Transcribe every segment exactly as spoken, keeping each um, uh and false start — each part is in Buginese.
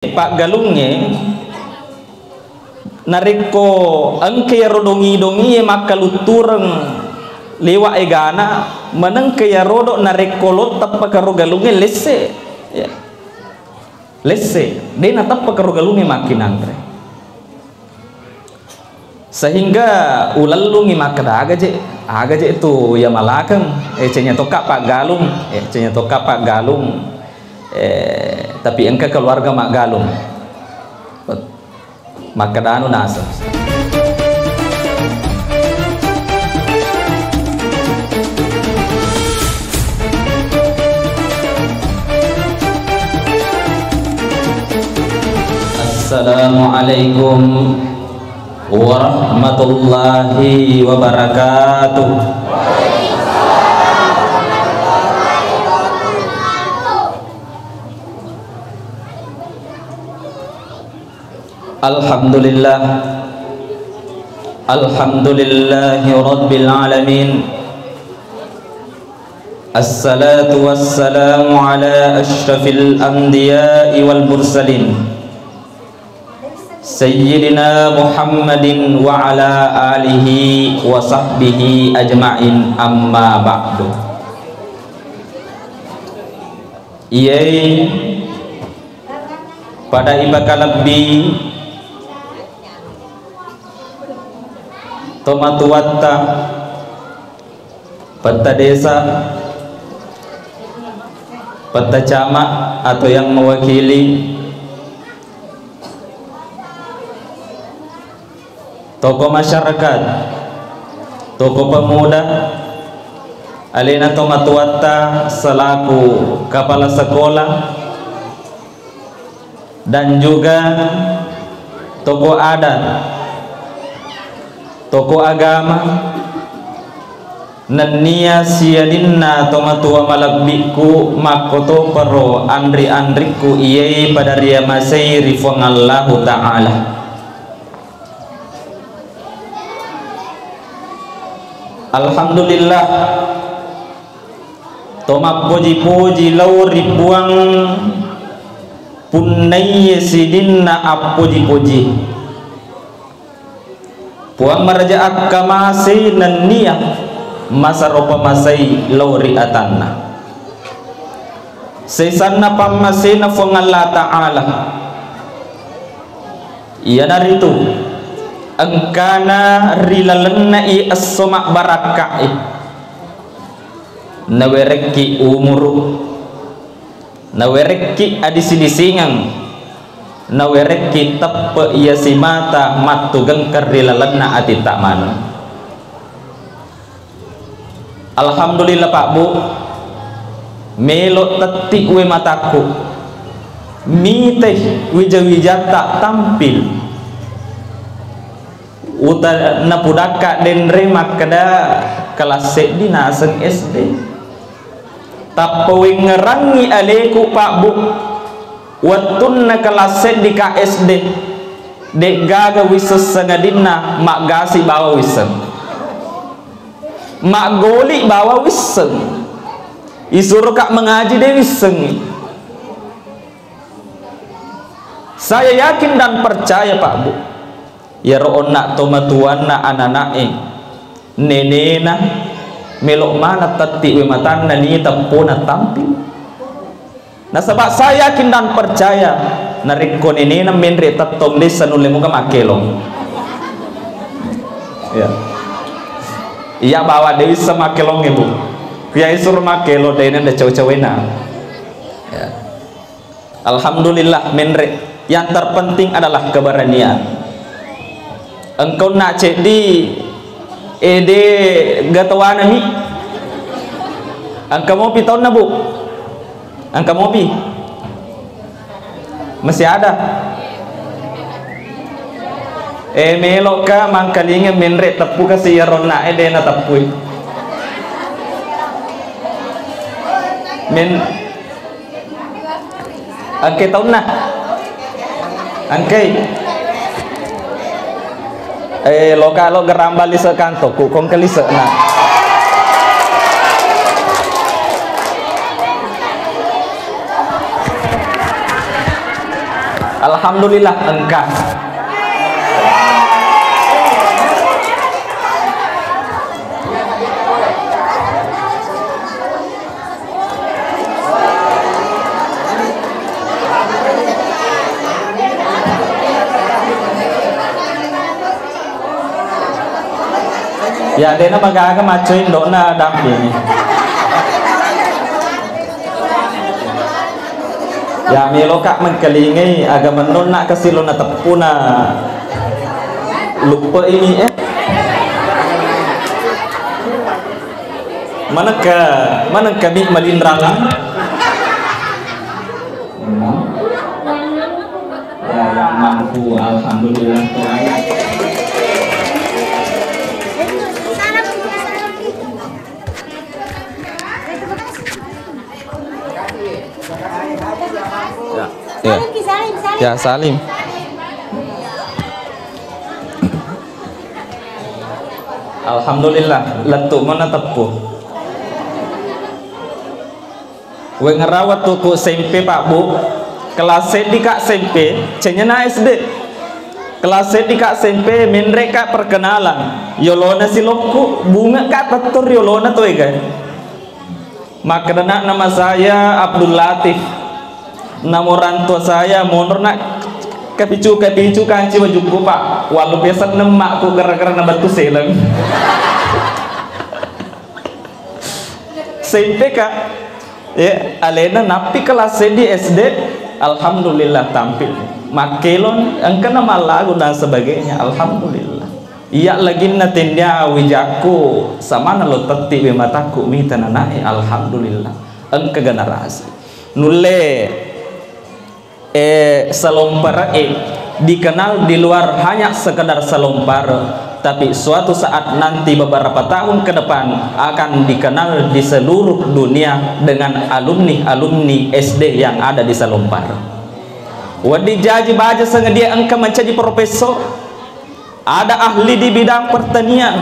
paggalungnge, narekko engka iyaro dongi-dongie makkaluttureng liwa egana, manengka iyarodo narekko lo teppakaro galungnge lesse. Ya. Lesse, de nateppa karo galungnge makkinanre. Sehingga ulellungi makkeda, "Aga je, aga je tu iya malakeng, eh, cenya tokka paggalung, eh, cenya tokka paggalung, eh, tapi engka keluarga maggalung." Makkedanu naseng. Assalamualaikum warahmatullahi wabarakatuh. Alhamdulillah. Alhamdulillahi rabbil alamin. Assalatu wassalamu ala asyrafil anbiya'i wal mursalin, Sayyidina Muhammadin wa ala alihi wa sahbihi ajma'in, amma ba'du. Iyai pada ipakalebbi tomatuatta, petta desa, petta camat atau yang mewakili, tokoh masyarakat, tokoh pemuda, alena tomatuatta selaku kepala sekolah, dan juga tokoh adat, tokoh agama, nennia sianinna tomatua malebbiku makkotoparo anri-anrikku iyai pada riamasei ri Fuang Allahu Ta'ala. Alhamdulillah, to mappoji-poji lao ri Puang, punnaiye sidinna appoji-poji. Puang maraja akkamase nennia masaro pamasai lao ri atanna. Saisanna pammasena Fuang Allah Ta'ala, iyanaritu engkana ri lalenna i esso mabbarakka'i, nawerekki umuru, nawerekki adisi-disingeng, nawerekki teppe iya simata mattugengkeng ri lalenna atitta maneng. Alhamdulillah, Pak Bu, melo tetti we matakku, mite wija-wijatta tampil. Uta-, napudakka denre makkeda kelas seddi naseng S D. Tappa wengngerangngi aleku, Pak Bu, wettunna kelas seddi ka S D, de'gaga wisseng sangadinna maggasi bawa wisseng. Maggoli bawa wisseng. Isuroka mengaji de wissengngi. Saya yakin dan percaya, Pak Bu, iyaro onna tomatuanna anana'e, nenena, melo maneng tetti we matanna ni teppona tampil. Nasaba saya yakin dan percaya, narekko nenena menre tettong dessa nulle muga makkelong. Ya. Iya bawa de wisseng makkelong, Ibu. Kuya isur makkelong dena de cawe-cawena. Ya. Alhamdulillah, menre. Yang terpenting adalah keberanian. Engka onna ceddi, ede gatowana mi. Engka mopi taunna, Bu? Engka mopi? Masih ada? Eh, meloka mangkalinga menre teppu kasi iyaro onna e de nateppui. Men- Engke taunna? Engke. Eh, loka lo gerambal lise kantokku, kongke lise'na. Alhamdulillah, engka. Ya, dena magaga macco indo'na dampingi. Ya, meloka mengkalingai aga mennonna kasilona teppuna luppe ini, eh. Manengka, manengka mi malinrang. Ya, yang mampu, alhamdulillah, tuai. Ya. Ya. Ya, salim. Alhamdulillah, lettu mana teppu. Wengerawa tuku S M P, Pak, Bu. Kelas seddi ka S M P, cenyena S D. Kelas seddi ka S M P, menre ka perkenalan. Yolona silokku, bunga ka tettur yolona tuega. Makkedana nama saya Abdul Latif. Nama orang tua saya, monro nak kepicu-kepicu kanci wajukku, Pak. Walu pesan nemmakku gara-gara nabattu seleng. S M P ka, ya, alena nappi kelas seddi S D, alhamdulillah tampil. Makkelon, engkana mallagu dan sebagainya, alhamdulillah. Iya laginna tennia wijakku, samana lo tetti we matakku mita nanae, alhamdulillah. Engka generasi. Nulle Eh, Salompare dikenal di luar hanya sekedar Salompare, tapi suatu saat nanti beberapa tahun ke depan akan dikenal di seluruh dunia dengan alumni-alumni S D yang ada di Salompare. Wedding jaji baja sangadie engka mancaji profesor, ada ahli di bidang pertanian,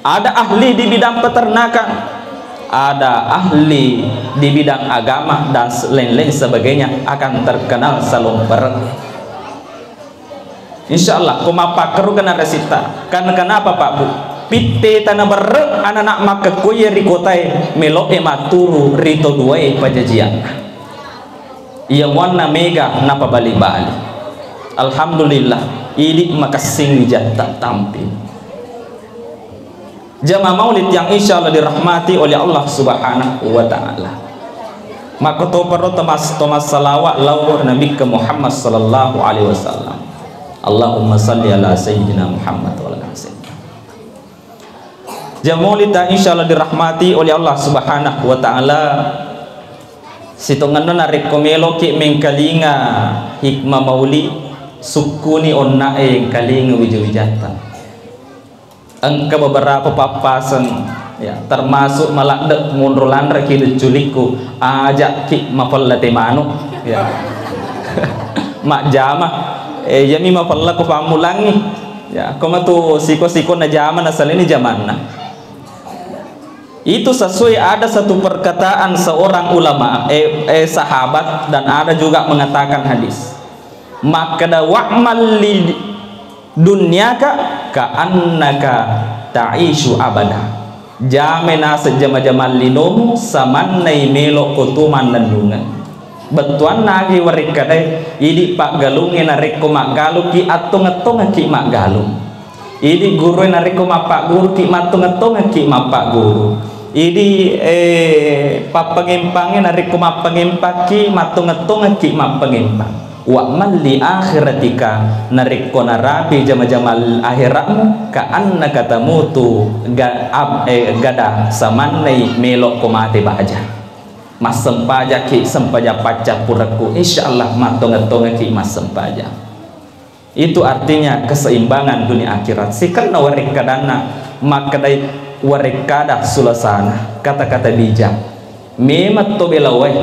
ada ahli di bidang peternakan, ada ahli di bidang agama, dan lain-lain sebagainya, akan terkenal Salompare. Insya Allah, ko mappakkeru kena resita. Kan kenapa, Pak, Bu? Pitte tana berre anak-anak makkekkoe ri kotae, melo e matturu ri to duae pajajianna. Iya muanna mega napabali-bali. Alhamdulillah, idi makessing wijatta tampi. Jamaah maulid yang insya Allah dirahmati oleh Allah Subhanahu wa Ta'ala. Makkotoparo tomas, tomas salawat lao Nabi ke Muhammad sallallahu alaihi wasallam. Allahumma salli ala sayyidina Muhammad wa ala sayyidina. Jamaah maulid yang insya Allah dirahmati oleh Allah Subhanahu wa Ta'ala. Sitongenna narekko meloki mengkalinga hikmah mauli, sukkuni onna e engkalinga wija-wijatta. Engka beberapa pappaseng, ya, termasuk maladde monro lanreki lucculikku, ajakki mapella te manuk, ya. Majjama, eh, iyami mapella ko pammulangi, ya, ko matu siko-siko najama nasalini jamanna. Itu sesuai ada satu perkataan seorang ulama, eh, eh, sahabat, dan ada juga mengatakan hadis. Makkeda, "Wa'mal li dunyaka ka'annaka ta'ishu abada." Jame naseng jama-jamang linomu samannai melo ko tu mannennungeng. Bettuanna agi warekkadai, idi paggalungnge narekko maggalukki, attongeng-tongengki maggalung. Idi gurue narekko mappagguruki, mattongeng-tongengki mappaguru. Idi, eh, pappangempangnge narekko mappangempakki, mattongeng-tongengki mappangempang. Wa'mal li akhiratika, narekko narapi jama-jama aherakmu, ka annaka tamutu ga-, ab-, eh, gada, samannai melokko mate baja. Massempajakki sempajang paccappurekku, insya Allah mattongeng-tongengki massempajang. Itu artinya keseimbangan dunia akhirat. Sikenna warekkadanna, makkedai warekkada sulasana, kata-kata bijak. Memang to belawae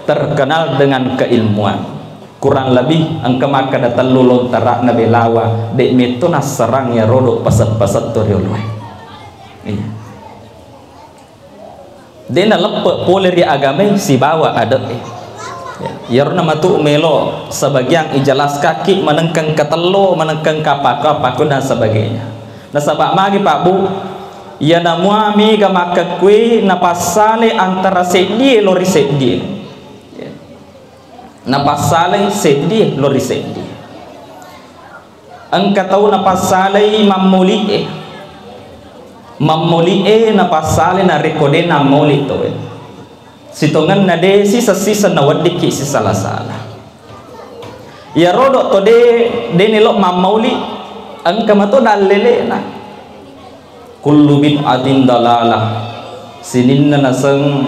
terkenal dengan keilmuan. Kurang lebih engka makkeda tellu lontara'na belawa, de' metto nassarang iyaro do paseng-paseng to rioloe. Iya. De' naleppe' pole ri agamae sibawa ade'e. Ya. Iyaro namatu melo sebagian ijalaskakki manengkeng katello, manengkeng kapako-pako dan sebagainya. Nasaba magi, Pak, Bu, iyana mua mega makkekkui napassale antara seddie lo ri seddie. Napassaleng seddie lo ri seddie. Engka tau napassalei mammoli'e. Mammoli'e napassale narekko de nammoli tauwe. Sitongenna de siseng-siseng naweddikki sisala-sala. Iyaro do to de, de nelo mammoli, engka mato dallelena. Kullu bid'atin dalalah. Sininna naseng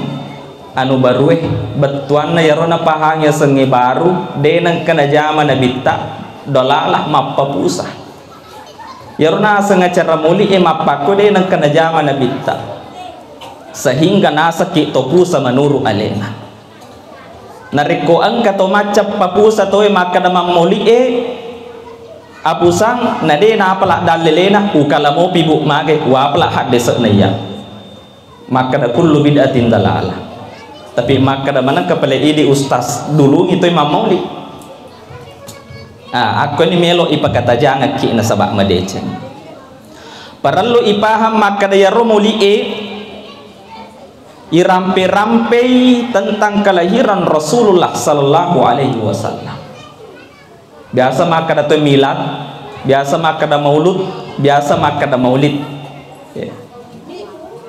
anu barue, bettuanna iyaro napahangi asengnge baru, de nengka najama nabitta, dalalah, mappapusa. Iyaro naseng acara moli e mappakko de nengka najama nabitta. Sehingga nasakki to pusa menuru alena. Narekko engka to macca papusa toe makkeda mammoli e, apusang, na de napala dallelena, ukala mopi bu mage, wapala haddese'na iya. Makkeda kullu bid'atin dalalah. Tapi makkeda manengka pale idi ustaz, dulungi toi mammoli. Ah, akko ini melo ipakatajangekki nasaba madeceng. Parellu ipaham makkeda iyaro moli e irampe-rampei tentang kelahiran Rasulullah sallallahu alaihi wasallam. Biasa makkeda to milad, biasa makkeda maulud, biasa makkeda maulid. Ya.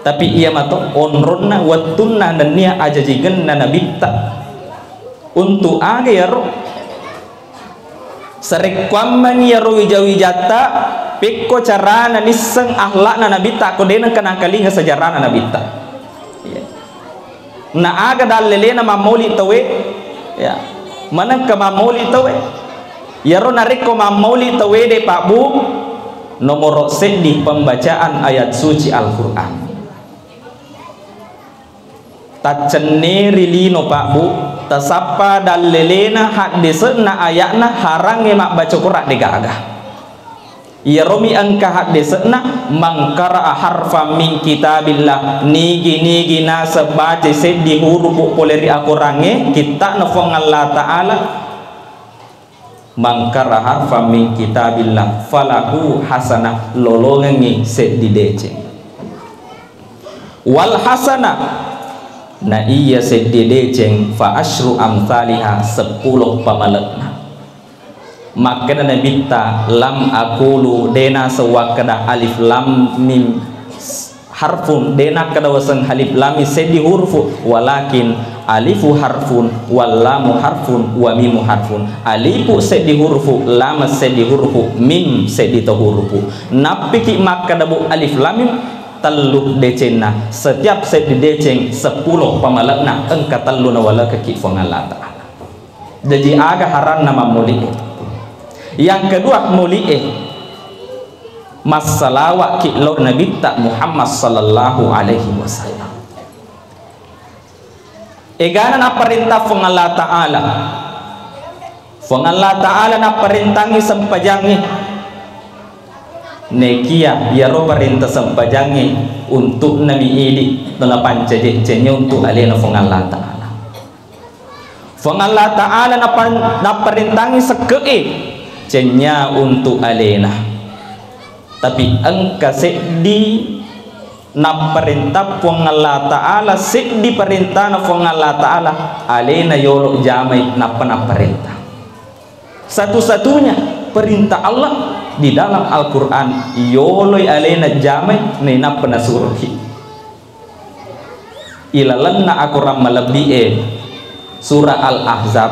Tapi iya mato onronna wettunna nennia ajajigenna nabitta. Untuk aga iyaro? Sarekkuammengi iyaro wija-wijatta, pekko carana nisseng akhlakna nabitta, ko de nengka nangkalinga sejarahna nabitta. Iya. Na aga dallelena mammoli tauwe? Ya. Manengka mammoli tauwe? Iyaro narekko mammoli tauwe de, Pak Bu, nomoro seddi pembacaan ayat suci Al-Quran. Taccenneri lino, Pak Bu, tasappa dallelena haddese'na aya'na harangnge mabbaca Quran degaga. Iyaromi engka haddese'na, "Man qara'a harfan min kitabillah," nigi-nigi naseng baca seddi hurufu pole ri akorangnge, kitta'na Fuang Allah Ta'ala, "Man qara'a harfan min kitabillah falahu hasanah," lolongengngi seddi deceng. "Wal hasanah," na iya seddi deceng, "fa asyru amthaliha," seppulo pamale'na. Makkeda nabitta, "Lam aqulu," de naseng wakkeda alif lam mim harfun, de nakkeda waseng alif lam mim seddi hurufu, walakin alifu harfun, wal lamu harfun, wa mimu harfun. Alifu seddi hurufu, lam seddi hurufu, mim seddi to hurufu. Nappiki makkeda bu alif lam mim tellu decenna, setiap seddi deceng seppulo pamale'na, engka tellu nawalekekki Fuang Allah Ta'ala. Jaji aga haranna mammoli e? Yang kedua, moli e massalawa'ki lao ri Nabitta Muhammad sallallahu alaihi wasallam. Egana napparentah Fuang Allah Ta'ala. Fuang Allah Ta'ala napparentangngi sempajangnge. Nekia iyaro parenta sempajangnge untu'nami idi, napancaje-cenye untu' alena Fuang Allah Ta'ala. Fuang Allah Ta'ala napa-, napparentangngi sekke'e, cennya untu' alena. Tapi engka seddi napparentah Fuang Allah Ta'ala, seddi parentana Fuang Allah Ta'ala, alena yolo jamai nappa napparentah. Satu-satunya perintah Allah di dalam Al-Quran, yoloi alena jamai nainappa nasuroki. Ilalenna akorang malebbi'e, surah Al-Ahzab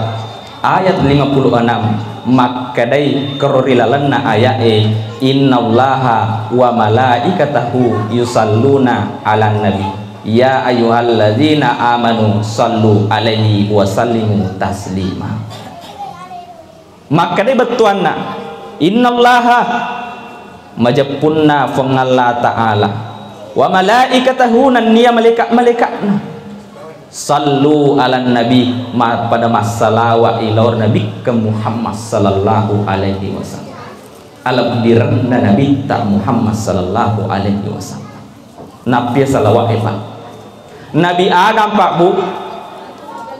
ayat lima puluh enam, makkedai koro ri lalenna aya'e, "Innallaha wa malaikatahu yusalluna 'alan nabi, ya ayyuhalladzina amanu sallu 'alaihi wa sallimu taslima." Makkedai bettuanna, "Innallaha," majeppunna Fuang Allah Ta'ala, "wa malaikatahu," nennia malaika-malaikatna, "sallu 'alan nabi," ma-, pada massalawa' ri lao ri Nabikkeng Muhammad sallallahu alaihi wasallam. Alebbirenna Nabitta Muhammad sallallahu alaihi wasallam. Nappia salawa'e, Pak. Nabi Adam, Pak, Bu,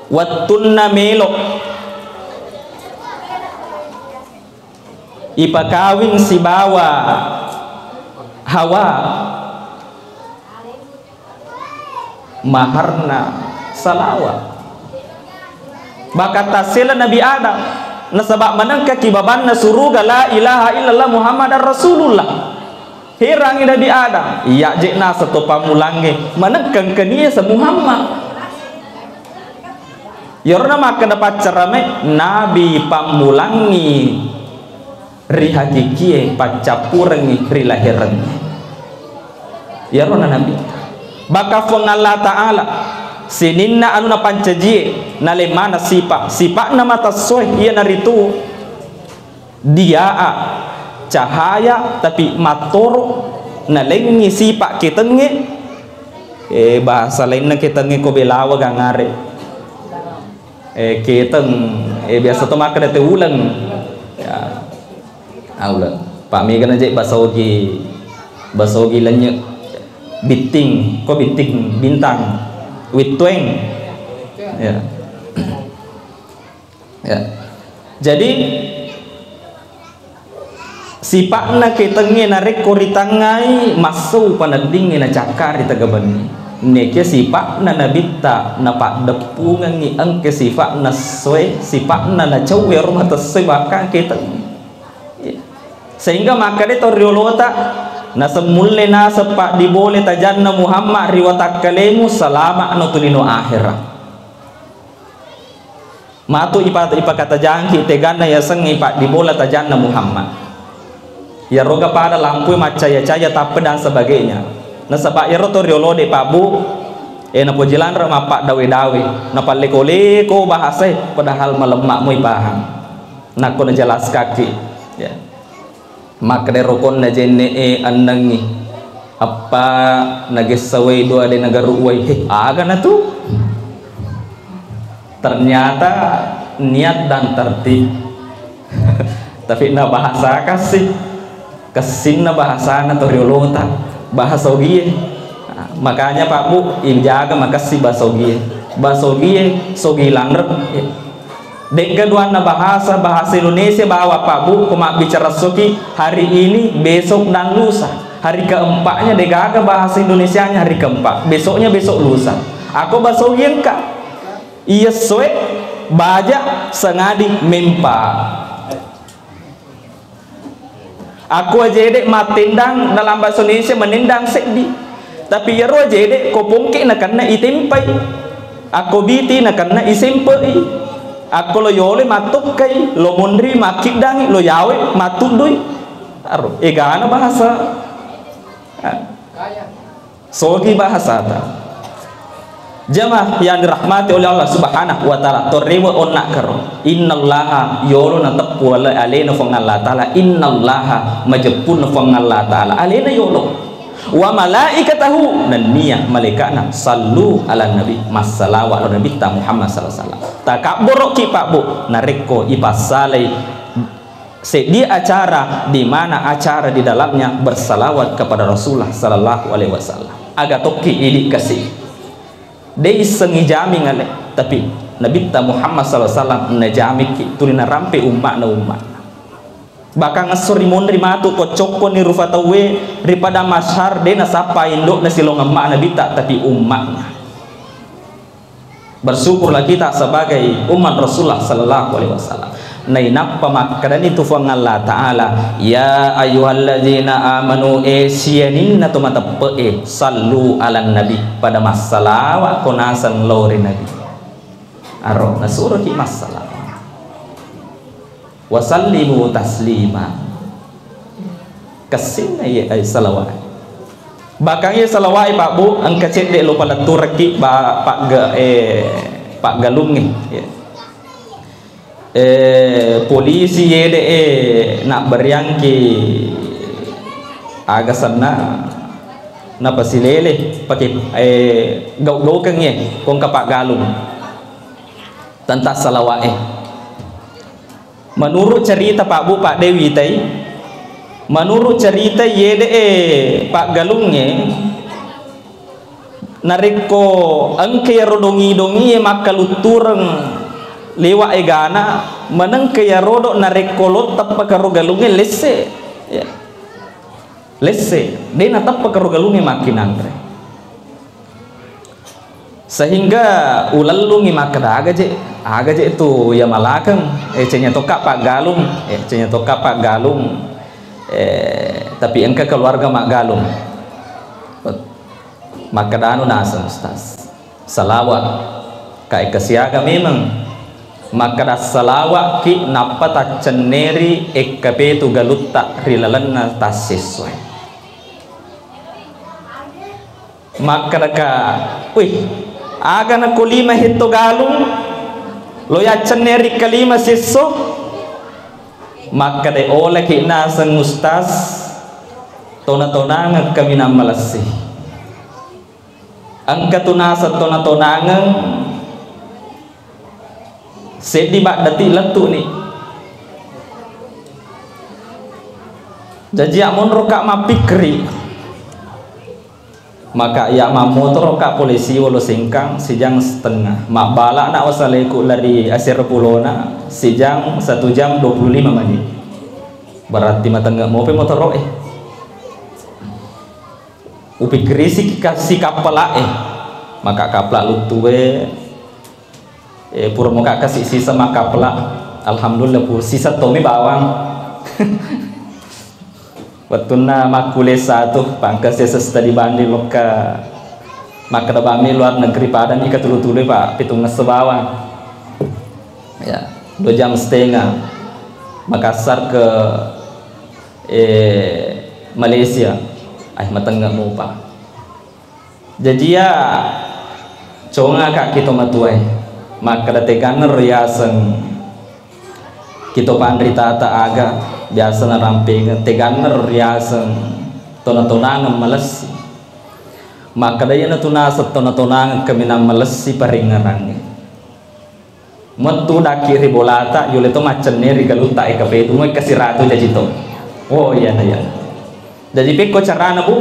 wettunna melo Ipakawing sibawa Hawa, maharna salawat. Baka tassela Nabi Adam, nasaba manengkaki babanna suruga la ilaha illallah Muhammadar Rasulullah. Herangi Nabi Adam, iya je nasa to pammulangnge, manengkang kania sa Muhammad. Iyaro na makkeda paccarame, Nabi pammulangngi ri hakikie, paccappurengngi ri lahirengnge. Iyaro na Nabi. Baka Fuang Allah Ta'ala, sininna anu napancajie, nalemmana sipa, sipa'na mata essoe, iyanaritu dia'a, cahaya, tapi mattoro, nalengngi sipa ketengnge, eh, bahasa lainna ketengnge ko belawa gangare. Eh, keteng, eh, biasa to makkeda te uleng. Ya. Ah, uleng. Pak mega na je basogi, basogi lenye. Bitting, ko bitting, bintang. Wittueng. Ya. Ya. Jadi, sipa'na ketengnge narekko ritangngai, massau paneddingnge nacakkari tegabenni. Nekia sipa'na nabitta napaddeppungengngi engke sipa'na essoe, sipa'na nacauwe ro matessoe bakkang ketengnge. Iya. Sehingga makkeda to riolota, nasemmulle naseng paddibole tajanna Muhammad ri watakkalemu, salama'no tu lino akhera. Matu ipa-, ipakatajangki teganna yasengnge paddibola tajanna Muhammad. Iyaroga pada lampue maccaya-caya tappe dan sebagainya. Nasaba iyaro to riolo de pabbu, eh, napoji lanre mappaddawe-dawe, napalleko-leko bahasae, padahal malemma moi paham. Nakko najalaskakki, ya. Makkeda rokonna jenne'e ennengngi, appa nagessa wai dua de nagaru wai, he, aga natu? Ternyata niat dan tertib. Tapi na bahasa kasih, kessinna bahasana to riolota, bahasa ogie. Nah, makanya Pak Bu, ijaga makessi bahasa ogie. Bahasa ogie, sogi lanre. De'ga duanna bahasa, bahasa Indonesia bawa Pak Bu, ko mabbicara soki hari ini, besok dan lusa. Hari keempatnya degaga bahasa Indonesianya hari keempat. Besoknya besok lusa. Ako bahasa ogie engka. Iya soe, baja, sengadi, mempa. Aku aja ede mattendang dalam bahasa Indonesia menendang seddi. Tapi iyaro aja ede ko pongke nakenna itempai. Ako biti nakenna isempei. Ako lo yole mattokkai, lo monri makkiddangi, lo yawe mattuddui. Aro, egana bahasa. Ah. Sogi bahasata. Jamaah yang dirahmati oleh Allah Subhanahu wa Ta'ala, torriwe onna karo. Innallaha, yolo nateppu ale-, alena Fuang Allah Ta'ala. Innallaha, majeppunna Fuang Allah Ta'ala. Alena yolo. Wa malaikatahu, nennia malaikana, sallu ala nabi, massalawa ro nabitta Muhammad sallallahu alaihi wasallam. Takabboroki Pak Bu, narekko ipassalai seddi acara di mana acara di dalamnya bersalawat kepada Rasulullah sallallahu alaihi wasallam. Aga tokki idi kasi. De issengi jaming ale, tapi Nabitta Muhammad sallallahu alaihi wasallam najamikki tuli narampe umma'na umma'na. Bahkan esso rimonri matu ko cokkoni rufa tauwe ri padang mahsyar de nasappa indo'na silong emma Nabitta tapi umma'na. Bersyukurlah kita sebagai umat Rasulullah sallallahu alaihi wasallam. Nainappa makkedani tu Fuang Allah Ta'ala, "Ya ayyuhalladzina amanu, e sianinna to mateppe'e, sallu ala nabi, pada massalawa ko naseng lao ri nabi." Aro, nasuroki massalawa. Wasallimu taslima. Kessinna iye, eh, salawat. Bahkan iye salawat, Pak Bu, engka cedde lo paletturekki ba-, pagga-, eh, paggalungnge. Iya. Eh, polisi yede, eh, nabberiangki aga senna napasilele pake, eh, gau-gaukeng ye, kongka paggalung. Tentang salawat, eh. Menurut cerita Pak Bu, Pak Dewi tai, menurut cerita yede, eh, paggalungnge, narekko engka iyaro dongi-dongie makkaluttureng Liwa egana, menengke yarodo narekko lo teppa karo galungnge lesse. Ya. Lesse, de nateppa karo galungnge makkinanre. Sehingga ulellungi makkeda, "Aga je, aga je tu ya malakeng, eh, cenya tokka paggalung, eh, cenya tokka paggalung." Eh, tapi engka keluarga maggalung. Makkedanu naseng, Ustaz. Salawat. Ka ekka siaga memeng. Makkeda salawatki nappa taccenneri ekka petu galutta ri lalenna tassessoe. Makkedaka, "Wih, aga nako lima hetto galung lo yaccenneri kalima sesso?" Makkeda, "Oleki naseng Ustaz, tona-tonangeng kaminang malessi." Engka tu naseng tona-tonangeng, seddi baddati lettu'ni. Jaji ya monroka mappikkiri. Maka ya mammotoroka pole siwolo Sengkang sijang setengah. Mabbalana wasaleku lari asero pulona sijang satu jam dua puluh lima menit. Berarti matengge mope motoro'e. Upikkirisi ka-, si kappala'e. Maka kappala luttue, eh, pura moka kasi sisa makkappala. Alhamdulillah, pu-, sisa tomi bawang. Wettunna makkule satu, pangkasi sesta di bandi lokka makkeda bami luar negeri, padani katulu-tulu, Pak, pitung esso bawang. Ya, dua jam setengah. Makassar ke, eh, Malaysia. Ai, matengge mupa. Jaji ya, congaka ki to matuae. Makkeda teganna riaseng ki to panritata aga biasa narampengeng, teganna riaseng tona-tonangeng malessi. Makkeda iyanatu naseng tona-tonangeng kaminang malessi paringngerangnge. Mettu daki ri bolata, yole to maccenne ri galutta eka petu, mo eka siratu jaji to. Oh, iya na, iya. Jaji pekko carana, Bu,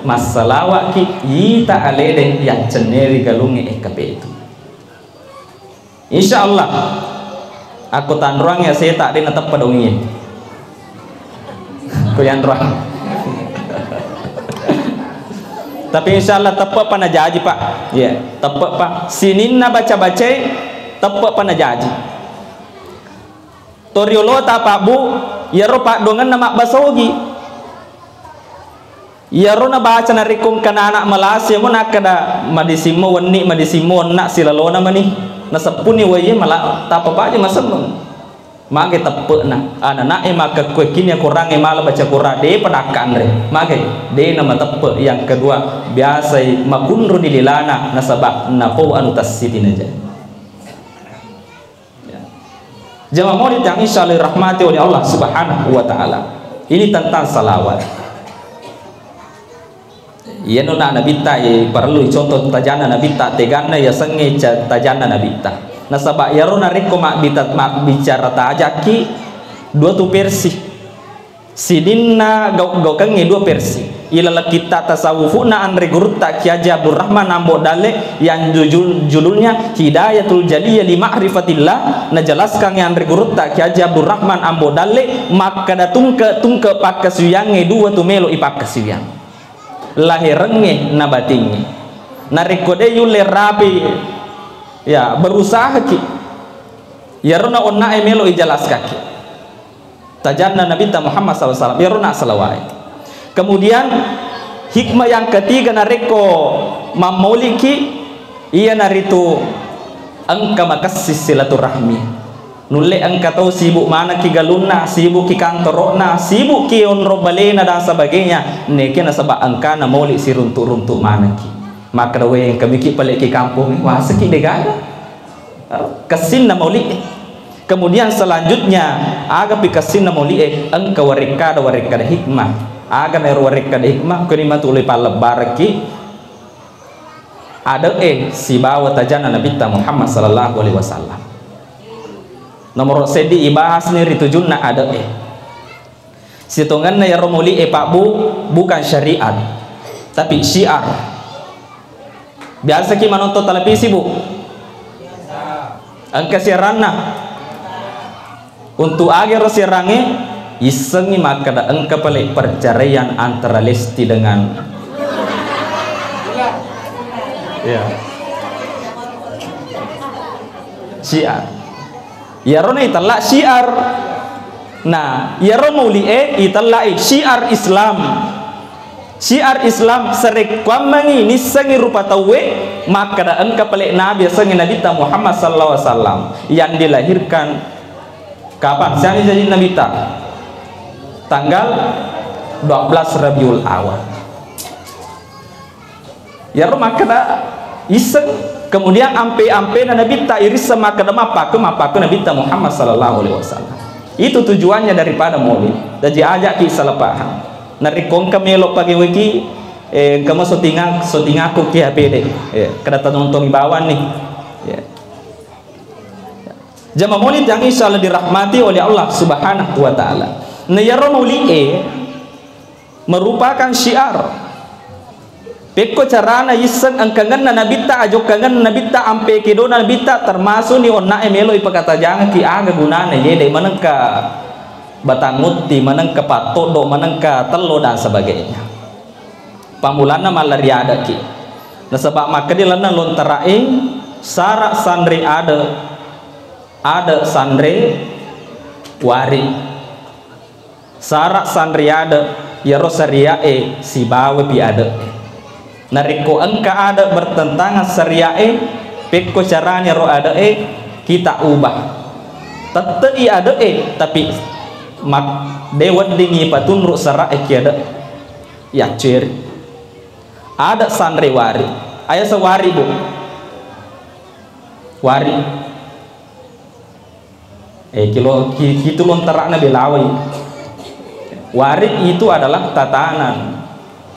massalawaki yita alede yaccenne ri galungnge eka petu. Insya Allah, akko tanroang ya seta de nateppa dongi. Ko yanroang. Tapi insya Allah teppe pa najaji, Pak. Iya, teppe pa. Sininna baca-bacai teppe pa najaji. Toriolota, Pak, Bu, iyaro paddoangenna mabbasogi. Iyaro nabaca narekko engka anak malasi mo nakkeda madisimmo wenni, madisimmo onna silalona mani. Naseppuni waiye mala tappa paja masemmeng. Mage teppe'na, anana'e makkekkuekkini Korangnge mala baca Korang, de'pa dakkanre. Mage, de'na mateppe'. Yang kedua, biasai makunruni lilana nasaba napau anu tassiti naja. Ya. Jamaah maulid yang insya Allah dirahmati oleh Allah Subhanahu wa Ta'ala. Ini tentang salawat. Iyanu na Nabitta, eh, parellu icontoh tajanna Nabitta, teganna yasengnge ca-, tajanna Nabitta. Nasaba iyaro narekko mabbita-, mabbicara tajakki, dua tu versi. Sininna gau-, gaukengnge dua versi. Ilaleng kitta tasawufu'na anre gurutta Ki Haji Abdurrahman Ambo Dalle yang jujul-, judulnya Hidayatul Jaliyah li Ma'rifatillah, najelaskangngi anre gurutta Ki Haji Abdurrahman Ambo Dalle makkeda tungke-, tungke pakkasiwiyangnge dua tu melo ipakkasiwiyang. Laherengnge na batingnge. Narekko de yulle rapi, ya, berusahaki. Iyaro na onna'e melo ijalaskaki. Tajanna Nabitta Muhammad sallallahu alaihi wasallam, iyaro na salawa'e. Kemudian, hikmah yang ketiga narekko mammauliki, iyanaritu engka makessing silaturahmi. Nulle engka tau sibuk manekki galunna, sibukki kantoro'na, sibukki onrong balena dan sebagainya. Neke nasaba engkana mauli siruntu-runtu manekki. Makkeda, "We, engka miki pale'ki kampong, waseki degaga." Kessinna mauli'e. Kemudian selanjutnya, agapi kessinna mauli'e, engka warekkada, warekkada hikmah. Aga naero warekkada hikmah, kuni matu le pallebbarekki ade'e sibawa tajanna Nabitta Muhammad sallallahu alaihi wasallam. Nomor seddi ibahasni ri tujunna ade'e. Sitongenna iyaro mauli'e, Pak, Bu, bukan syariat, tapi syiar. Biasaki manonton televisi, Bu? Engka siaranna. Untuk aga ro siarangnge, issengngi makkeda engka pale perceraian antara Lesti dengan, ya, Syiar. Iyaro na itella Syiar. Nah, iyaro mauli'e itellai Syiar Islam. Syiar Islam, sarekkuammengngi nissengngi rupa tauwe makkeda engka pale nabi, yasengnge Nabitta Muhammad sallallahu alaihi wasallam yang dilahirkan kapan? Siani jaji Nabitta? Tanggal dua belas Rabiul Awal. Iyaro makkeda isseng, kemudian ampe-ampena Nabitta irisseng makkeda mappaku, mappaku Nabitta Muhammad sallallahu alaihi wasallam. Itu tujuannya daripada maulid. Jaji ajaki salah paham. Narekko engka melo pageweki, eh, engka mo sotinga-, sotingaku ki H P de. Eh, kada tanontongi bawang ni. Ya. Jama maulid yang insya Allah dirahmati oleh Allah Subhanahu wa Ta'ala. Nah, iyaro maulid e merupakan syiar. Pekko carana isseng engkangenna Nabitta, ajokkangenna Nabitta, ampe kedona Nabitta, termasuk ni onna'e melo ipakatajangki aga gunana yede, manengka batang utti, manengka pattoddo, manengka tello dan sebagainya. Pammulanna mallari adeki. Nasaba makkeda lalenna lontara'e, sara sanre ade, ade sanre wari. Sara sanri ade, iyaro saria'e sibawapi ade'e. Narekko engka ade bertentangan saria'e, pekko carani ro ade'e, kita ubah. Tette'i ade'e, tapi mak-, de weddingngi patunru sara'e ki ade. Yacceri. Ade sanre wari. Ayaseng wari, Bu. Wari. Eh, kilo, ki-, kitu lontara'na belawai. Warik itu adalah tatanan,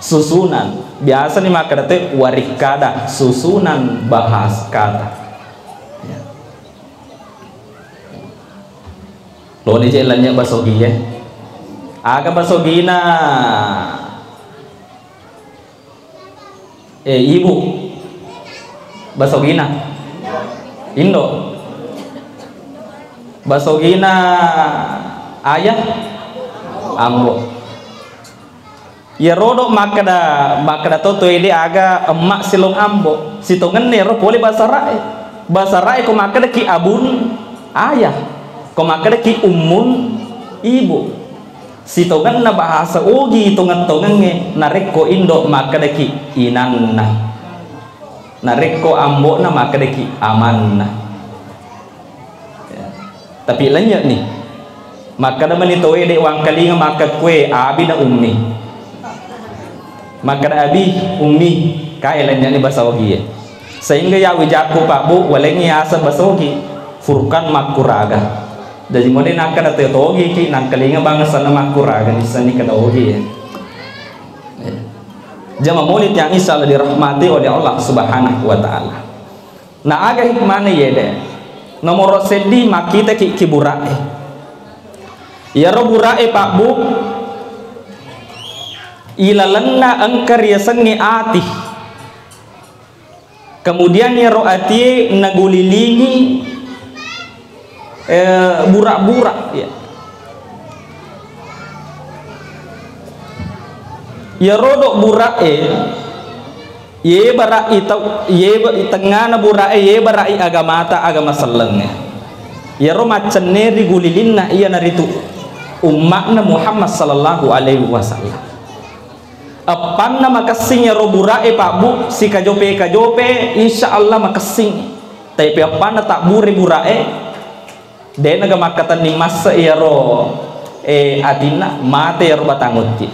susunan. Biasa ni makkeda te warik kada, susunan bahas kata. Ya. Loni je lanya basogi ya. Aga basogina? Eh, ibu. Basogina. Indo. Basogina ayah. Ambo. Iyarodo makkeda, makkeda to toede aga emma silong ambo. Sitongenna ero pole basara'e. Basara'e ko makkeda ki abun ayah. Ko makkeda ki ummun ibu. Sitongenna bahasa Ogi tongeng-tongengnge, narekko indo makkedaki inanna, narekko ambo'na makkedaki amanna. Ya. Tapi lenye' ni. Makkeda mani tauwe de' wangkalinga makkekkue abi na ummi. Makkeda abi, ummi, kae lenye' ni basa Ogi e. Sehingga ya wijakku Pak Bu, walengngi aseng basa Ogi, Furqan makkuraga. Jaji mode nakkeda te togiki, nangkalinga bangsanna makkuraga, nissenni kada ogi, ya. Jama maulid yang insya Allah dirahmati oleh Allah Subhanahu wa Ta'ala. Na aga hikmahna yede? Nomoro seddi, makkitaki ki bura'e. Iyaro bura'e, Pak Bu, ilalenna engka riasengnge ati. Kemudian iyaro atie nagulilingi, eh, bura-bura, ya. Iyarodo bura'e, ye bara'i tau, ye ba-, tengngana bura'e, ye bara'i agamata, agama sellengnge. Iyaro maccenne ri gulilinna iyanaritu umma'na Muhammad sallallahu alaihi wasallam. Eppanna makessing iyaro bura'e, Pak Bu, sikajope-kajope, insya Allah makessing. Tapi eppanna tabbure bura'e, de'naga makkatenning masse iyaro, eh, atinna, mate iyaro batang utti.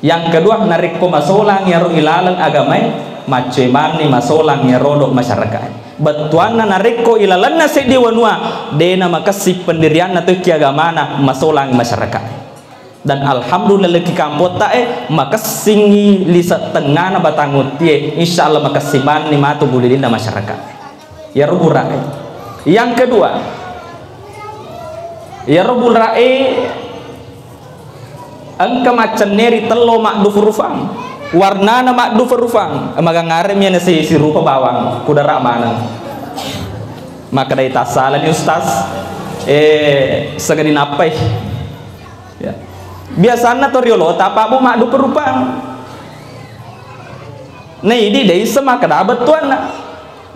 Yang kedua, narekko masolang iyaro ilaleng agamae, maccoe manni masolang iyarodo masyarakae. Bettuanna narekko ilalenna seddi wanua, de'na makessing pendirianna tokki agamana, masolang masyarakae. Dan alhamdulillah ki kampotta e, makessingngi lise' tengngana batang uttie, insya Allah makessing manni matu gulilinna masyarakat. Iyaro bura'e. Yang kedua, iyaro bura'e engka maccenneri tello maddufu-rufang. Warnana maddufu-rufang. Magangngareng mi na si-, sirupa bawang, kudara maneng. Makkedai, "Tassalani, Ustaz. Eh, segedi nappai." Ya. Biasanna to riolota, Pak Bu, maddupa-rupang. Na idi de' isseng makkeda bettuanna.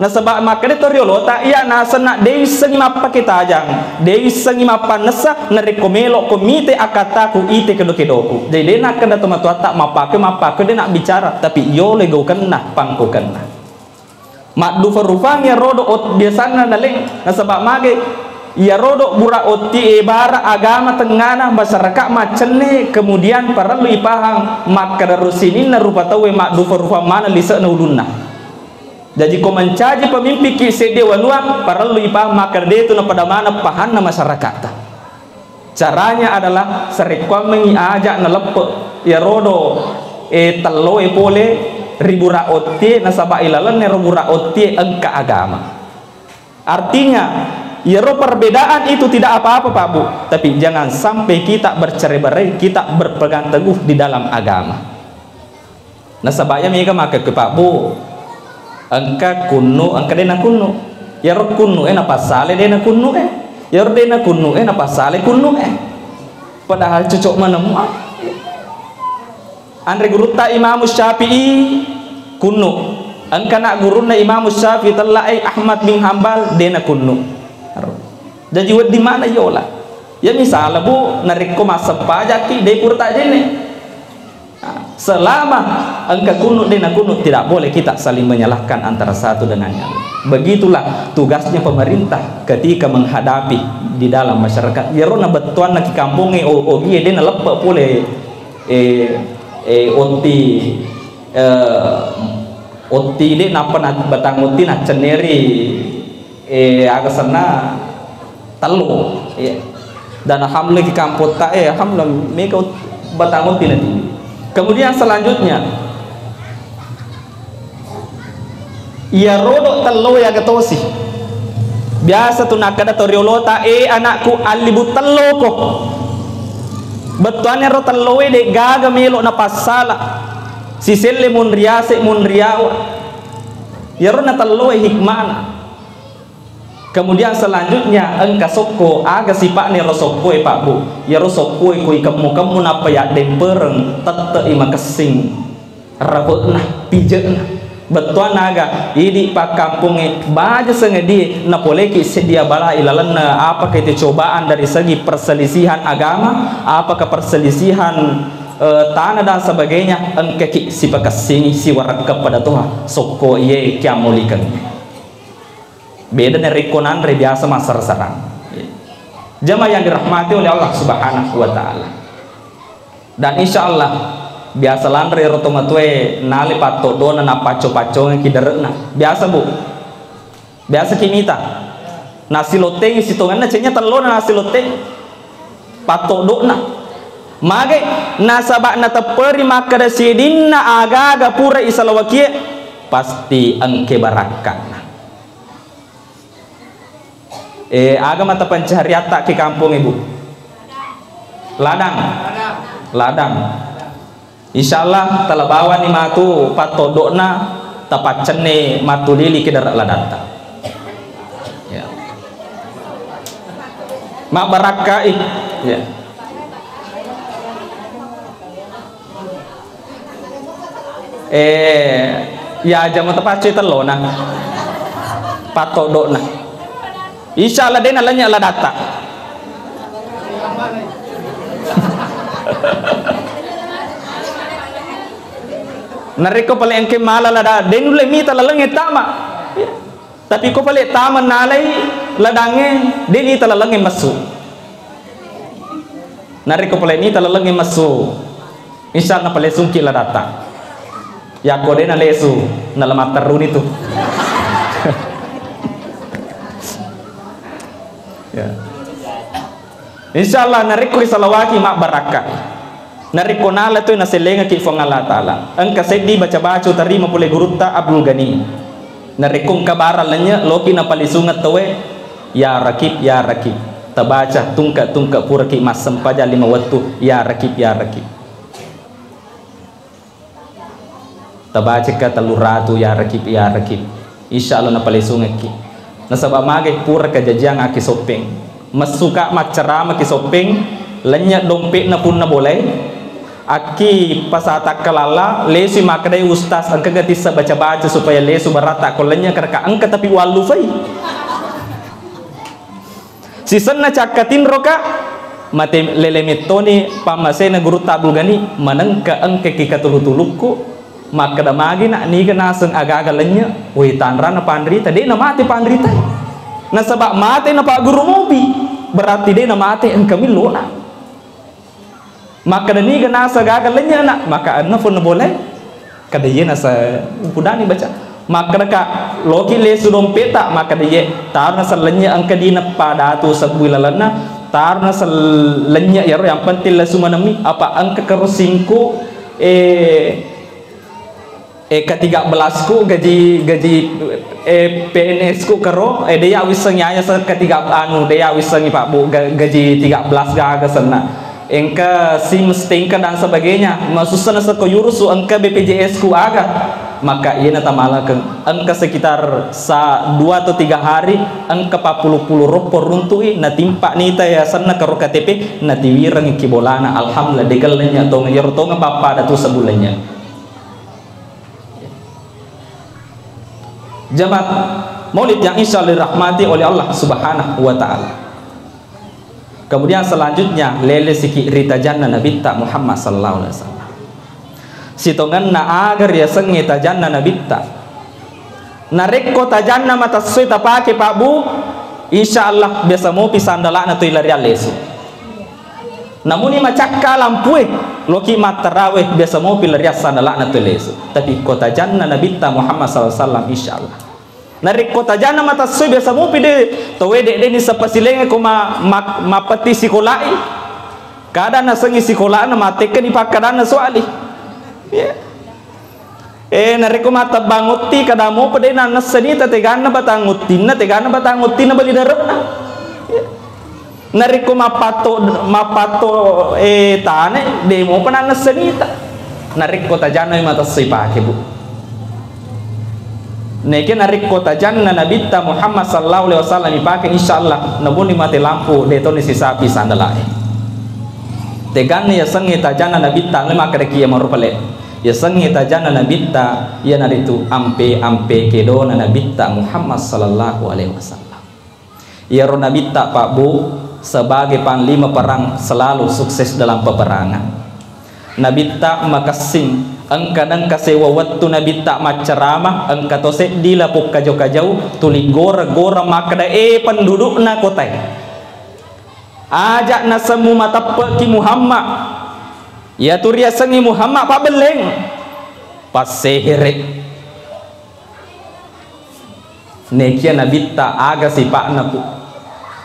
Nasaba makkeda to riolota, iya nasenna de' issengngi mappake tajang, de' issengngi mappannessa, narekko melo ko mite akkattaku, ite kedo-kedoku. Jadi de' nakkeda tomatoatta mappake, mappake de' nabbicara, tapi yolo gaukenna, pangkokenna. Maddufa-rufang iyaro do ot-, biasanna naleng, nasaba mage iyaro do bura otti e bara agama tengngana masyarakat maccenne, kemudian parellu ipahang makkeda ro sininna rupa tauwe maddufa-rufang maneng lise'na ulunna. Jaji ko mancaji pemimpikki seddi wanua, parellu ipahang makkeda detu napada maneng pahanna masyarakatta. Caranya adalah sarekkuammengngi aja naleppe iyarodo, eh, telloe pole ri bura ottie, nasaba ilalenna ro bura ottie engka agama. Artinya, iyaro perbedaan itu tidak apa-apa, Pak Bu, tapi jangan sampai kita bercerai-berai, kita berpegang teguh di dalam agama. Nasaba iya mega makkekkuwe, Pak Bu, engka kunnu, engka de' nakunnu. Iyaro kunnu e napassale de' nakunnu e. Iyaro de' nakunnu e napassale kunnu e. Padahal cocok maneng mua. Anre gurutta Imam Syafi'i kunnu. Engka na gurunna Imam Syafi'i tella e Ahmad bin Hambal de' nakunnu. Jaji wedding maneng yola. Ya misala, Bu, narekko massempajakki de' pura tajenne. Selama engka kunnu de' nakunnu, tidak boleh kita saling menyalahkan antara satu dengan yang lain. Begitulah tugasnya pemerintah ketika menghadapi di dalam masyarakat. Iyaro na bettuanna ki kampongnge o-, ogie de' naleppe pole, eh, eh, otti, eh, otti de' nappa na batang otti naccenneri, eh, aga senna tello, ya. Dan alhamdulillah ki kampotta, eh, alhamdulillah mega ut-, batang otti nanti. Kemudian selanjutnya, iyarodo tello ya gatosi. Biasa tu nakkeda to riolota, "Eh, anakku, allibu telloko." Bettuanna ro telloe de' gaga melo napassala. Siselle munriase munriawa. Iyaro na telloe hikmana. Kemudian selanjutnya engka sokko, aga sipa'na iyaro sokkoe, Pak Bu? Iyaro sokkoe ko ikemmu-kemmu nappa yaddempereng, tette'i makessing rape'na, pije'na. Bettuanna aga? Idi pakkampongnge baja sengedie napoleki sedia bala ilalenna apaka itu cobaan dari segi perselisihan agama, apaka perselisihan, eh, tanah dan sebagainya, engkaki sipakessingi siwarekkeng pada toha sokko iye kiammulikeng. Beda narekko nanre biasa massara-sarang. Jamaah yang dirahmati oleh Allah Subhanahu wa Ta'ala. Dan insya Allah, biasa lanre ro tomatoe nale pattoddona nappacco-paccongeng ki dere'na. Biasa, Bu. Biasa ki mita. Nasi lotteng sitongenna cenya tellona nasi lotteng. Pattoddona. Mage nasaba natepperi makkeda sidinna aga-aga pura isalawakie pasti engke barakka'na. Eh, aga mata pencahariatta ke kampong, Ibu? Ladang. Ladang. Insya Allah, talabawani matu pattodokna, tapaccenne matu lili ke darat ladatta. Ya. Mabbarakkai. Ya. Eh, ya, aja mata pacce tellona. Pattodokna. Insya Allah, dena lenya ladatta. Narekko pale engke mala lada, den nulle mita lalengnge tama. Tapi ko pale tama nalai ladangnge, deni talalengnge messu. Narekko pale mita lalengnge messu, insya Allah napalesungki ladatta. Yakko de nalesu, nalamatterruni tu. Ya. Insya Allah narekko isalawaki mabbarakka. Narekko nala tu nasellengaki Fuang Allah Ta'ala. Engka seddi baca-baca tarima pole gurutta Abdul Ghani. Narekko engka barang lenye, loki napalisungeng tauwe, ya Rakib, ya Rakib. Tabaca tungke-tungke puraki massempajang lima wettu, ya Rakib, ya Rakib. Tabacakka tellu ratu, ya Rakib, ya Rakib. Insya Allah napalisungekki. Nasaba magai pura kajajiang aki Soppeng. Messuka maccarama ki Soppeng, lennye dompe'na punna bolai. Akki pasatakkalalla, lesui makkedai ustaz, engka gatissa baca-baca supaya lesu baratta ko lennye, karena engka tapi wallufai. Sisenna cakka tinroka, mate lele mettoni pammasena Gurutta Abdul Ghani, manengka engkaki katulu-tulukku, makkeda magi nak niga naseng aga-aga lennye, woi tanrana panrita, de namate panrita. Nasaba mate na Pak Guru Mopi, berarti de namate engka millona. Makkeda niga nasa gaga lennye na, maka anna punna bolai. Kada iye nasa pudani baca. Makkeda ka loki lesu dompeta, makkeda iye taruna sellennye engka dineppa datu sebbui lalenna, taruna sellennye yaro yang penting lesu manemmi, apa engka karo singku, eh, Eh, ketiga belasku gaji, gaji, eh, P N S ku kero, eh, deya wissengi aya se ketiga anu, deya wissengi Pak Bu, ga-, gaji tiga belas gaga senna. Engka sim stengka dan sebagainya. Masussa na seko yurusu engka B P J S ku aga. Maka iya na tamalakeng. Engka sekitar sa-, dua atau tiga hari, engka pappulu-pulu roppo runtui, natimpa nita ya senna kero K T P, natiwireng ki bolana. Alhamdulillah, degellennya tong, yero tong bappa datu sebulanya. Jamaah Maulid yang insya Allah dirahmati oleh Allah Subhanahu wa Ta'ala. Kemudian selanjutnya, lele siki ri tajanna Nabitta Muhammad sallallahu alaihi wasallam. Sitongenna aga riasengnge tajanna Nabitta. Narekko tajanna matassoi tapake, Pak Bu, insya Allah biasa mopi sandala'na tu ilariang lesu. Namuni macakka lampue, loki mattarawe, biasa mopi lariang sandala'na tu lesu. Tapi ko tajanna Nabitta Muhammad sallallahu alaihi wasallam, insya Allah. Narekko tajanna matassoi, biasa mopi de, tauwe de, de nisseng pasilaingnge ko ma-, ma-, mappetti sikolai. Kada nasengi sikolana, mattekkani pakkadanna soali. Iya. Eh, narekko mattebbang otti, kada mopa de nannessa nita teganna batang ottinna, teganna batang ottinna bali dare'na. Iya. Narekko mappatto, mappatto, eh, tane, de mopa nannessa nita. Narekko tajanna matassoi pake, Bu. Neke narekko tajanna Nabitta Muhammad sallallahu alaihi wasallam ipake, insya Allah, nabuni mate lampu, de toni sisapi sandalae. Teganna yasengnge tajanna Nabitta, le makkeda ki iya marupa le. Yasengnge tajanna Nabitta, iyanaritu ampe-ampe kedona Nabitta Muhammad sallallahu alaihi wasallam. Iyaro Nabitta, Pak Bu, sebagai panglima perang selalu sukses dalam peperangan. Nabitta makessing, engka nengka sewa wettu Nabitta maccarama, engka to seddi lapong kajau-kajau, tuli gora-gora makkeda, "Eh, pendudukna kotae. Aja nasemmu mateppe'ki Muhammad. Iyatu riasengngi Muhammad pabbelleng, passehere." Nekia Nabitta aga sipa'na, Pu.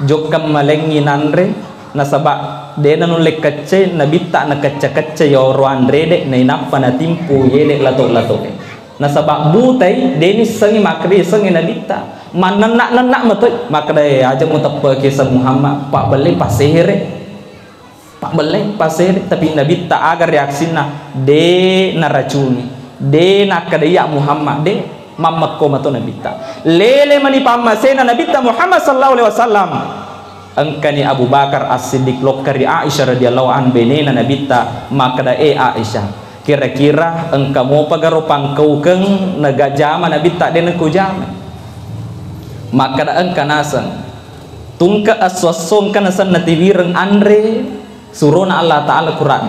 Jokkang malengngi nanre, nasaba dena nulle keccai Nabitta nakecca-kecca yoro anrede, nainappa natimpu yede lato-latoe. Nasaba butai, de nissengi makkeda yasengnge Nabitta. Mannenna-nenna matoi, makkeda, "Eh, aja muteppeki yaseng Muhammad, pabbelleng passehere." Pabbelleng passehere, tapi Nabitta aga reaksinna? De naracuni, de nakkeda iya Muhammad, de, mammekko mato Nabitta. Lele mani pammasena Nabitta Muhammad sallallahu alaihi wasallam. Engkani Abu Bakar As-Siddiq lokka ri Aisyah radhiyallahu anha, benena Nabitta, makkeda, "Eh Aisyah, kira-kira engka mopa garo pangkaukeng nagajama Nabitta de nakujama?" Makkeda, "Engka naseng." Tungke esso-esso engka nasenna tiwireng anre surona Allah Ta'ala Quran.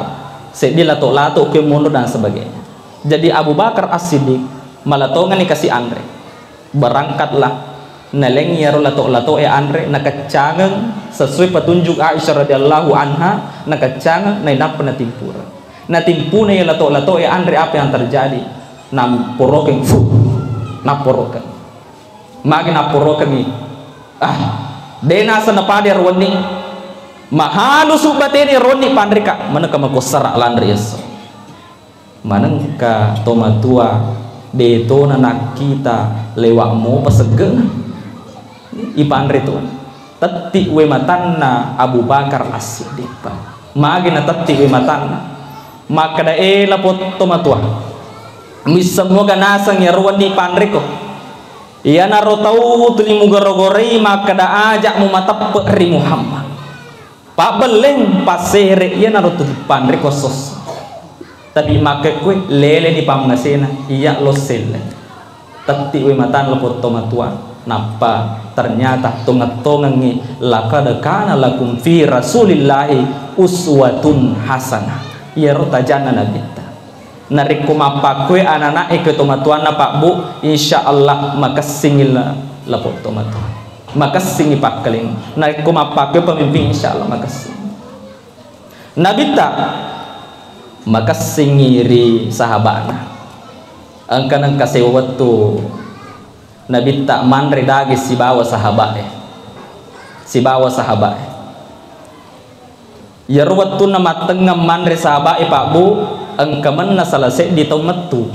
Seddi lato-lato ke monro dan sebagainya. Jadi Abu Bakar As-Siddiq malatongani kasi anre. Berangkatlah. Nalengi iyaro lato-latoe anre, nakeccangeng sesuai petunjuk Aisyah radhiyallahu anha, nakeccangeng, nainappa natimpureng. Natimpuna iya lato-latoe anre, apa yang terjadi? Namporokeng, fuh, napporokeng. Magi napporokengngi? Ah, de naseng napada ro wenni. Mahalusu batena ro wenni panreka, manengka makossara lanre esso. Manengka tomatua de tona nakkita lewat mopa seggenna. Ipanre tu. Tetti we matanna Abu Bakar As-Siddiq, Pak. Magi natetti we matanna. Makkeda, "Eh, lapong tomatua. Misseng moga naseng iyaro wenni panreko." Iyanaro tau tuli mugoro-goroi makkeda, "Aja'mu mateppe' ri Muhammad." Pabbelleng, passere, iyanaro tu panre ko sosso. Tapi makkekkue lele ni pammasena, iya lo selle. Tetti we matan lepo tomatoa. Nappa ternyata tongeng-tongengngi, "Laqad kana lakum fi Rasulillahi uswatun hasanah." Iyaro tajanna Nabitta. Narekko mappakkue anana'e ke tomatoanna, Pak Bu, insya Allah makessingi la-, lapong tomatoa. Makessingi pakkaling. Narekko mappakkue pemimpin, insya Allah makessing. Nabitta makessingi ri sahaba'na. Engka nengka sewa wettu Nabitta manre daging sibawa sahaba'e. Sibawa sahaba'e. Iyaro wettunna mattengngeng manre sahaba'e, Pak Bu, engka menna sala seddi tau mettu.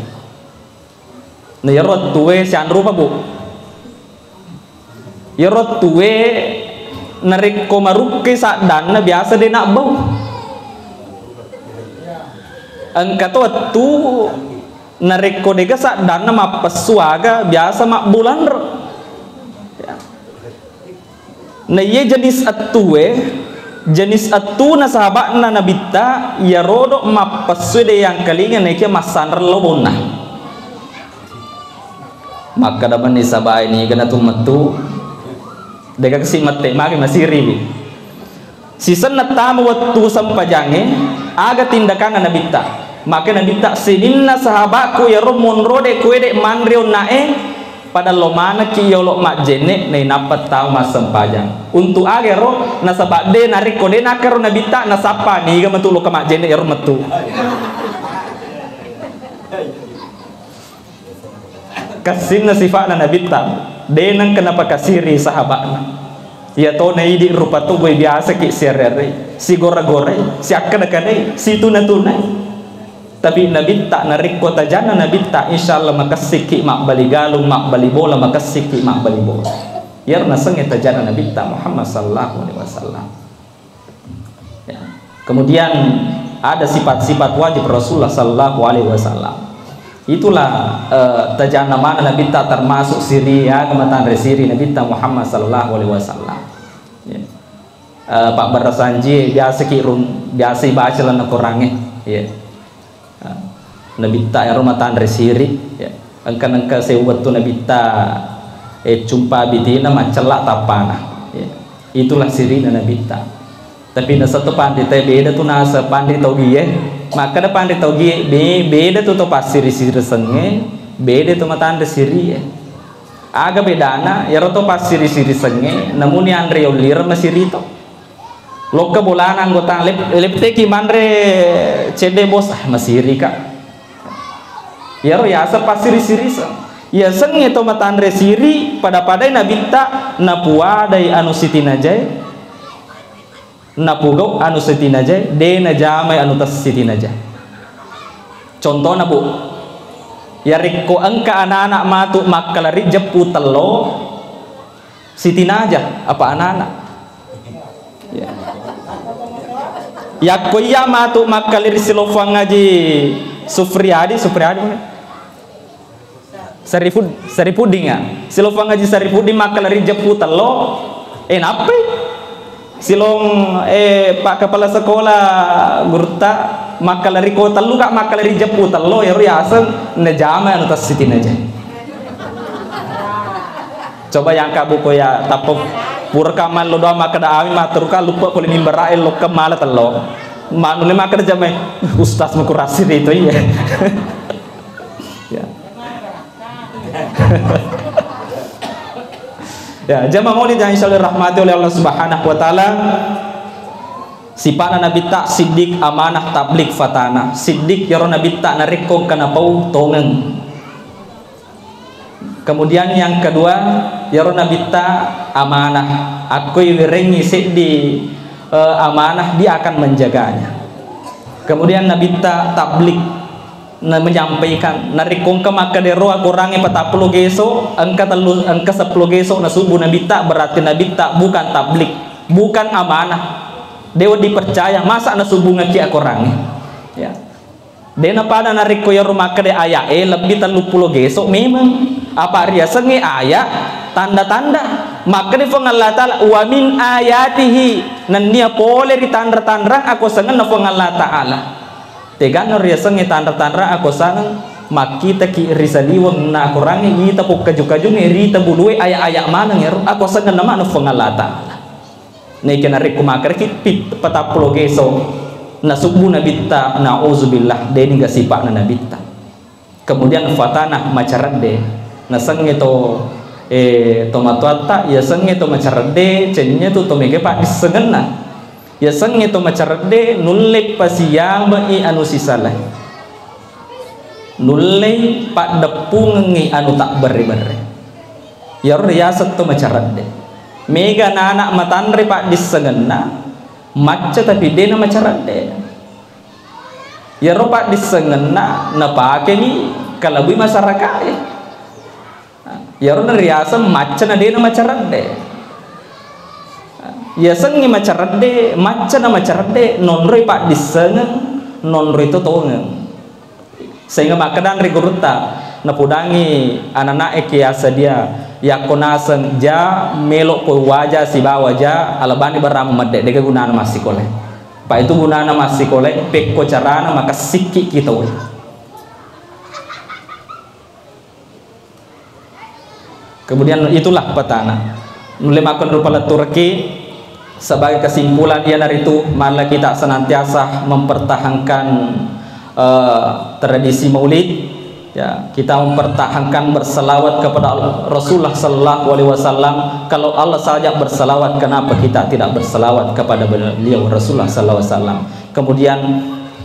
Na iyaro wettue sianrupa, Bu. Iyaro wettue narekko marukkai saddanna biasa de' nabbau. Engka to wettu narekko de'ga saddanna mappessu aga biasa mabbulanro. Ya. Na iye jenis ettue, jenis ettuna sahaba'na Nabitta, iyarodo mappessue de' yangkalinga naikia massanreng lobonna. Makkeda meni sahaba'e, "Niga natu mettu?" De'ga kasi mette magi masiriwi. Sisenna tama wettu sempajangnge, aga tindakanna Nabitta? Maka Nabitta, "Sininna sahaba'ku iyaro monro de' kuede manre onna'e, pada lo manekki yolo majjenne, nainappa tau massempajang." Untuk aga ero? Nasaba de' narekko de' nakkaro Nabitta, nasappa niga metu lokka majjenne iyaro mettu. Kessinna sifa'na Nabitta, de' nengka napakasiri sahaba'na. Iyatona idi rupa toboi biasaki siarre-arrei, sigora-gorai, siakkeda-kedai, situna-tunai. Tapi Nabitta, narekko tajanna Nabitta, insya Allah makessiki mabbali galung, mabbali bola, makessiki mabbali bola. Iyaro nasengnge tajanna Nabitta Muhammad sallallahu alaihi wasallam. Ya. Kemudian ada sifat-sifat wajib Rasulullah sallallahu alaihi wasallam. Itulah, eh, tajanna mana Nabitta termasuk siri, ya, kematanre siri Nabitta Muhammad sallallahu alaihi wasallam. Ya. Eh, Pak Barasanji biasa ki run-, biasa baca lana Qurange. Ya. Nabitta ero matanre siri, ya. Engka nengka sewwettu Nabitta, eh, cumpa bitina maccella tappana, ya. Itulah sirina Nabitta. Tapi naseng to panrita beda tu naseng panri tau gie. Makkeda panri tau gie, be-, beda tu to passiri-siri sengnge, beda tu matanre sirie. Aga bedana, iyaro to passiri-siri sengnge, namuni anre yollireng masiri to. Lokka bolana anggota lep-, lepteki manre cedde bos, ah, masiri ka. Iyaro yaseng passiri-siri seng. Yasengnge to matanre siri, pada-padai Nabitta, napuadai anu sitinajae, napugau anu sitinajae, de najamai anu tessitinajae. Contona, Bu, yarekko engka anak-anak matu makkalari jeppu tello, sitinaja apa anak-anak? Ya. Yakko iya matu makkalari silofang ngaji Sufriadi, Sufriadi, Sarifud-, Sarifuddin, ya. Silong Pangaji Sarifuddin makkalari jeppu tello, eh, nappai. Silong, eh, Pak Kepala Sekolah gurutta makkalari ko tellu, Kak, makkalari jeppu tello, ero yaseng najama anu tassitinaja. Coba yang Kak buko ya, tappa pura kamallo doang makkeda ami matteru ka lupa pole mimbar e lokka mala tello. Manule makkeda jamai, ustaz mukurasi itu, iya. Ya. Ya, jamaah maulid yang insyaallah dirahmati oleh Allah Subhanahu wa taala. Sipana Nabitta siddiq, amanah, tabligh, fatana. Siddiq yaro Nabitta narekko engka napau tongeng. Kemudian yang kedua, yaro Nabitta amanah. Akkoi werengngi seddi, eh, amanah, dia akan menjaganya. Kemudian Nabitta tabligh. Na-, menyampaikan, narekko engka makkedero akorangnge patappulo geso, engka tellu, engka seppulo geso nasubu Nabitta, berarti Nabitta bukan tabligh, bukan amanah. Dewa dipercaya, masa nasubungekki akorangnge? Ya. Dena pada narekko iyaro makkeda aya'e lebbi telluppulo geso memang. Apa riasengnge ayat, tanda-tanda. Makkeda Fuang Allah Ta'ala, "Wa min ayatihi," nennia pole ri tanra-tanrang akuasangenna Fuang Allah Ta'ala. Teganna riasengnge tanra-tanra akuasangeng, makkitaki ri saliweng na akorangnge ita pokkaju-kajungnge rita bulue, aya-aya maneng ero akuasangenna maneng Fuang Allah Ta'ala. Naike narekko makkedaki pit-, patappulo geso nasubbu nabitta, nauzubillah, deniga sipa'na nabitta. Kemudian fatana macaredde, nasengnge to, eh, to matoatta, yasengnge to macaredde, cennya tu to mega paddissengenna. Yasengnge to macaredde, nulle pasiyame'i anu sisalai. Nullei paddeppungengngi anu tabberre-berre. Iyaro riaseng to macaredde. Mega nana matanre paddissengenna, macca tapi de na macaredde. Iyaro paddissengenna napakeni kalabui masyarakae. Iyaro nariaseng macca na de na macaredde. Yasengngi macaredde, macca na macaredde, nonroi paddissengeng, nonroi totongeng. Sehingga makkedang ri gurutta, napudangi anana'e kiasa dia, yakko naseng ja, melo ko waja sibawa ja, alabani baramu medde, dega gunana massikole. Pa itu gunana massikole, pekko carana makessikki kita. Kemudian itulah petana. Nulle makkon rupa lettureki sebagai kesimpulan iyanaritu mala kita senantiasa mempertahankan, eh, tradisi Maulid. Ya, kita mempertahankan berselawat kepada Rasulullah sallallahu alaihi wasallam. Kalau Allah saja berselawat, kenapa kita tidak berselawat kepada beliau Rasulullah sallallahu alaihi wasallam? Kemudian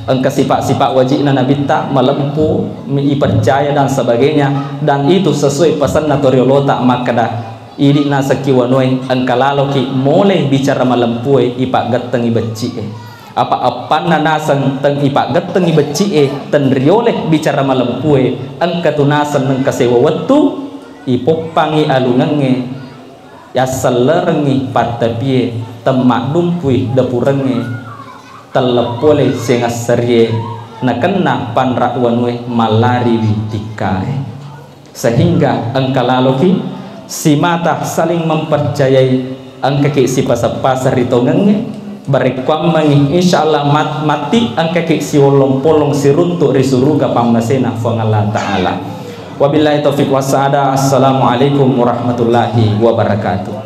engka sifat-sifat wajibna nabitta, malempu, mi-, ipercaya dan sebagainya, dan itu sesuai pesanna toriolota makkeda, idi nasengki wanue engka laloki mole bicara malempue ipaggettengi becci'e. Apa eppanna naseng teng ipaggettengi becci'e, tenriole bicara malempue, engka tu naseng nengka sewa wettu, ipoppangi alungengnge, yassellerengngi pattapie, temmaddumpui dapurengnge, telleppole sengasserie, nakenna panra wanue mallari ri tikkae. Sehingga engka laloki simata saling mempercayai, engkaki sipaseng-paseng ri tongengnge, barekkuammengngi, insyaallah mat-, matti engkaki siwollong-pollong siruntu ri suruga pammasena Fuang Allah Ta'ala. Wabillahi taufiq wassaada. Assalamualaikum warahmatullahi wabarakatuh.